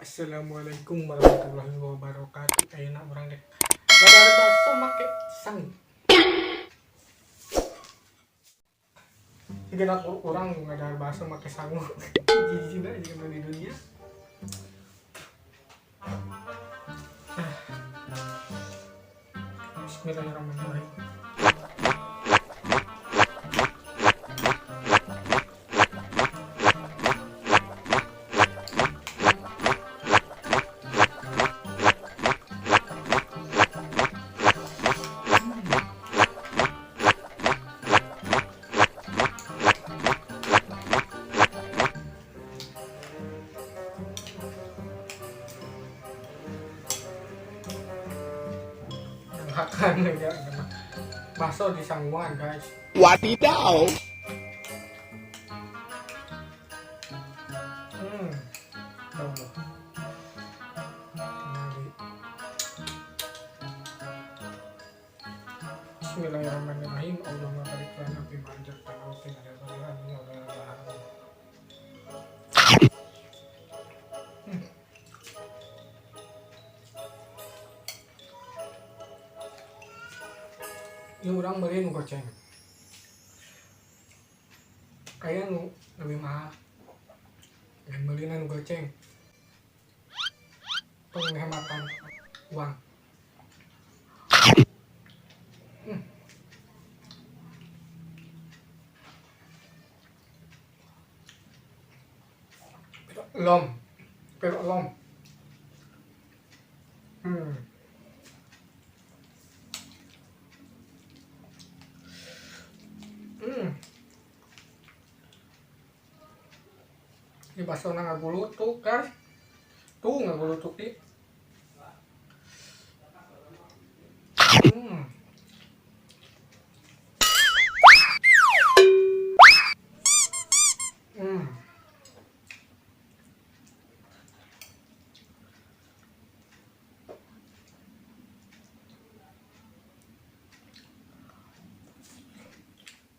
Assalamualaikum warahmatullahi wabarakatuh. Ayeuna urang dek ngadahar bakso make sangu. Jika aku urang ngadahar bakso make sangu. Jijik jika di dunia. Bismillahirrahmanirrahim. Makan ya, bakso di sanguan, guys. Wadidaw. Bismillahirrahmanirrahim. Allahumma barik lana fi ma razaqtana wa qina adzabannar. Amin ya rabbal alamin. Ini orang beli nu goceng. Kayak nu lebih mahal. Yang beli nu goceng. Penghematan uang. Pero lom, pero lom. Ini bakso ngagulutuk, guys. Tuh ngagulutuk di.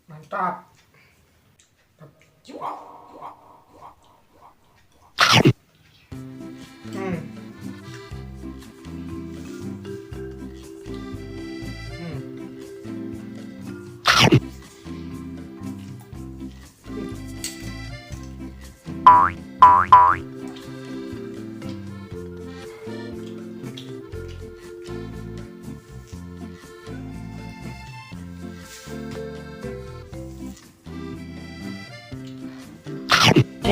Mantap.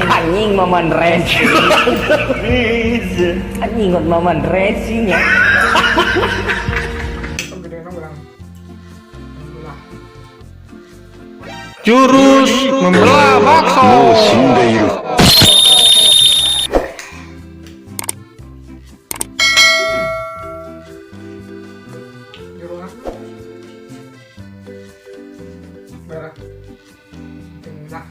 Anjing Maman Racing. Anjing kok Maman Racing ya. Jurus membelah bakso. Merah. Tengah.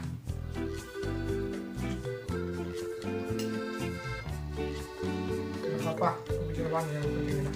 Apa jeroan yang penting enak.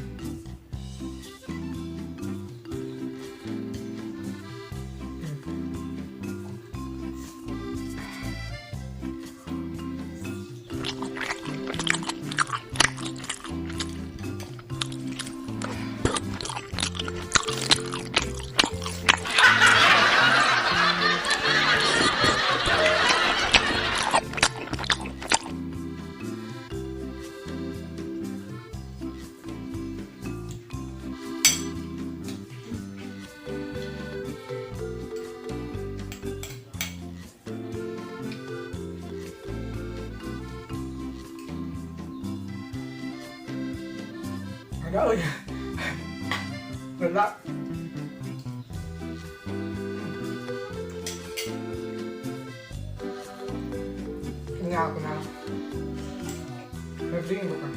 Ada ya. Berat. Kenyal, kenyal. Daging bukan.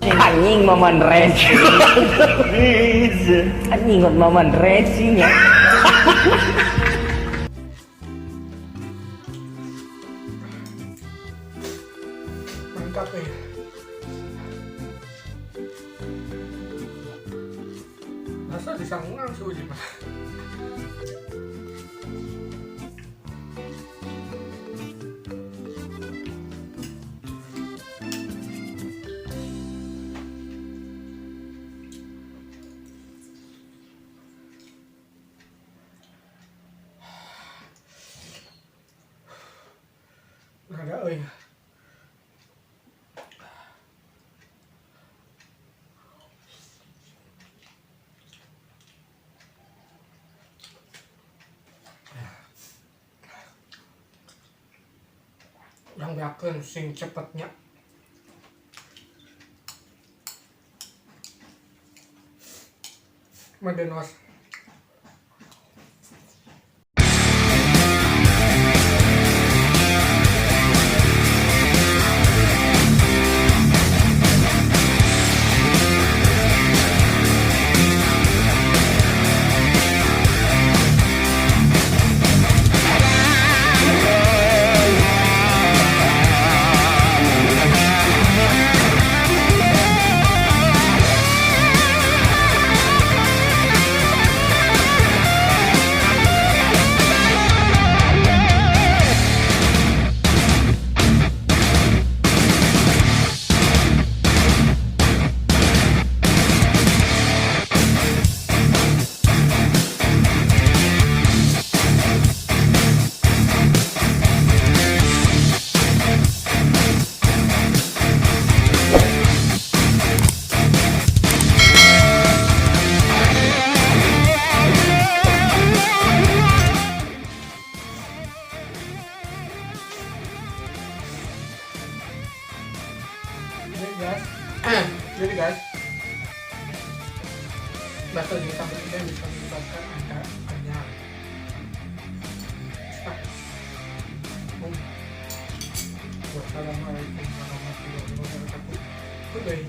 Anjing Maman racing. Anjing Maman racing ya. Mantap ya. Masa disanggung sih Uji mah. Rada euy. Urang beakeun sing cepetnya. Madenos. Jadi guys, bakso di sambal ini bisa menyebabkan Anda kenyang. Wassalamualaikum warahmatullahi wabarakatuh. Goodbye.